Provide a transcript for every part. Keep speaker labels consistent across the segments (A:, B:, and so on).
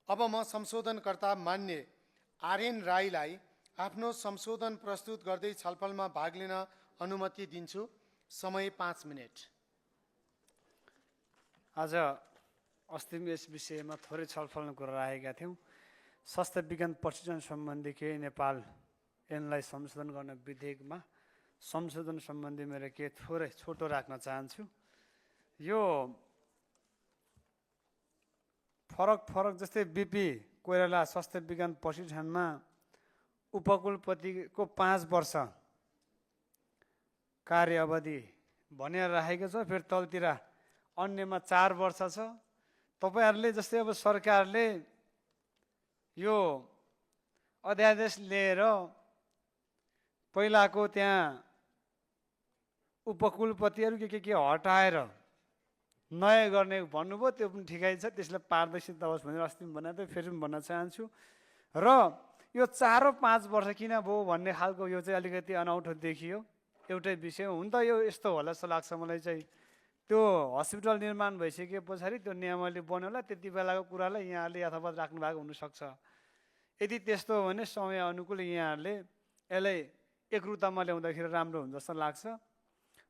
A: अब म संशोधनकर्ता मान्य आर्यन राईलाई आफ्नो संशोधन प्रस्तुत गर्दै छलफलमा भाग लिन अनुमति दिन्छु। समय 5 मिनेट।
B: आज अस्ति यस विषयमा थोरै छलफल कुरा राखेका थियौँ। स्वास्थ्य विज्ञान प्रशिक्षण सम्बन्धी केही नेपाल ऐनलाई संशोधन गर्ने विधेयकमा संशोधन सम्बन्धी मेरो केही थोरै छोटो राख्न चाहन्छु। यो फरक जस्तै बिपी कोइराला स्वास्थ्य विज्ञान प्रशिक्षणमा उपकुलपतिको 5 वर्ष कार्य अवधि भनेर राखेको छ। फेरि तलतिर अन्यमा 4 वर्ष छ। तपाईहरुले जस्तै अब सरकारले यो अध्यादेश लिएर पहिलाको त्यहाँ उपकुलपतिहरु के हटाएर नयाँ गर्ने भन्नुभयो, त्यो पनि ठिकै छ। त्यसले पारदर्शिता होस् भनेर अस्ति पनि भनेको थिएँ, फेरि पनि भन्न चाहन्छु। र यो 4 र 5 वर्ष किन भयो भन्ने खालको यो चाहिँ अलिकति अनौठो देखियो एउटै विषय। हुन त यो यस्तो होला जस्तो लाग्छ मलाई चाहिँ, त्यो हस्पिटल निर्माण भइसके पछाडि त्यो नियमावली बन्योला, त्यति बेलाको कुरालाई यहाँले यथावत राख्नु भएको हुनसक्छ। यदि त्यस्तो हो भने समय अनुकूल यहाँहरूले यसलाई एकरूपतामा ल्याउँदाखेरि राम्रो हुन्छ जस्तो लाग्छ।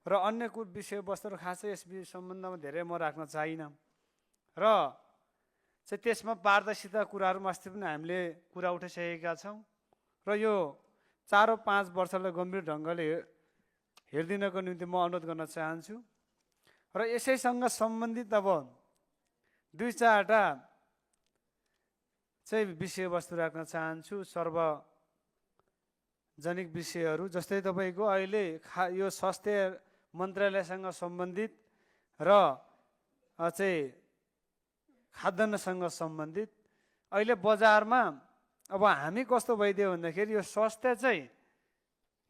B: र अन्य विषयवस्तुहरू खासै यस सम्बन्धमा धेरै म राख्न चाहिनँ। र चाहिँ त्यसमा पारदर्शिता कुराहरूमा अस्ति पनि हामीले कुरा उठाइसकेका छौँ। र यो 4 र 5 वर्षलाई गम्भीर ढङ्गले हेरिदिनको निम्ति म अनुरोध गर्न चाहन्छु। र यसैसँग सम्बन्धित अब 2-4टा चाहिँ विषयवस्तु राख्न चाहन्छु। सार्वजनिक विषयहरू जस्तै तपाईको अहिले यो स्वास्थ्य मन्त्रालयसँग सम्बन्धित र चाहिँ खाद्यान्नसँग सम्बन्धित अहिले बजारमा अब हामी कस्तो भइदियो भन्दाखेरि यो स्वास्थ्य चाहिँ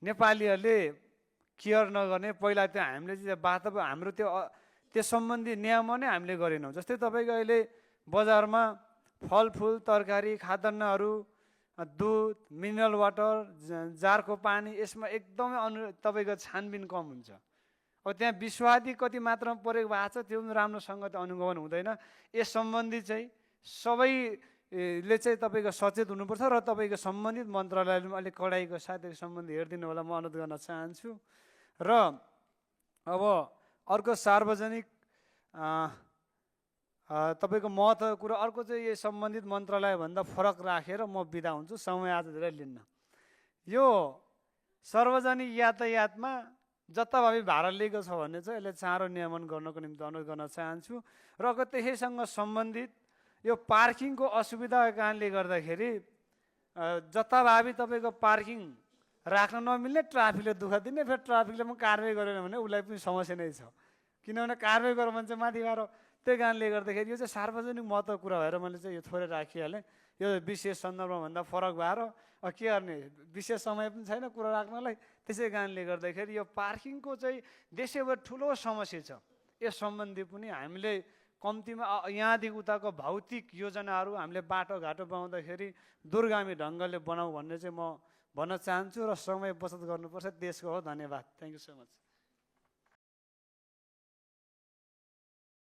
B: नेपालीहरूले केयर नगर्ने, पहिला त्यो हामीले चाहिँ हाम्रो त्यो सम्बन्धी नियम नै हामीले गरेनौँ। जस्तै तपाईको अहिले बजारमा फलफुल, तरकारी, खाद्यान्नहरू, दुध, मिनरल वाटर, जारको पानी, यसमा एकदमै तपाईको छानबिन कम हुन्छ। अब त्यहाँ विश्वादी कति मात्रामा प्रयोग भएको छ त्यो पनि राम्रोसँग अनुगमन हुँदैन। यस सम्बन्धी चाहिँ सबैले चाहिँ तपाईको सचेत हुनुपर्छ र तपाईको सम्बन्धित मन्त्रालयले अलिक कडाइको साथ यो सम्बन्धी हेरिदिनु होला, म अनुरोध गर्न चाहन्छु। र अब अर्को सार्वजनिक तपाईको महत्त्वको कुरा अर्को चाहिँ यो सम्बन्धित मन्त्रालयभन्दा फरक राखेर म बिदा हुन्छु, समय आज धेरै लिन्न। यो सार्वजनिक यातायातमा जताभावी भाडा लिएको छ भने चाहिँ यसले चाँडो नियमन गर्नको निम्ति अनुरोध गर्न चाहन्छु। र अर्को त्यसैसँग सम्बन्धित यो पार्किङको असुविधाको कारणले गर्दाखेरि जताभावी तपाईँको पार्किङ राख्न नमिल्ने, ट्राफिकले दुःख दिने, फेरि ट्राफिकले पनि कारवाही गरेन भने उसलाई पनि समस्या नै छ। किनभने कारवाही गर्यो भने चाहिँ माथि गएर, त्यही कारणले गर्दाखेरि यो चाहिँ सार्वजनिक महत्त्वको कुरा भएर मैले चाहिँ यो थोरै राखिहालेँ। यो विशेष सन्दर्भमा भन्दा फरक भएर के गर्ने, विशेष समय पनि छैन कुरा राख्नलाई। त्यसै कारणले गर्दाखेरि यो पार्किङको चाहिँ देशैभर ठुलो समस्या छ। यस सम्बन्धी पनि हामीले कम्तीमा यहाँदेखि उताको भौतिक योजनाहरू हामीले बाटोघाटो बनाउँदाखेरि दूरगामी ढङ्गले बनाऊ भन्ने चाहिँ म भन्न चाहन्छु। र समय बचत गर्नुपर्छ देशको हो। धन्यवाद। Thank you so much.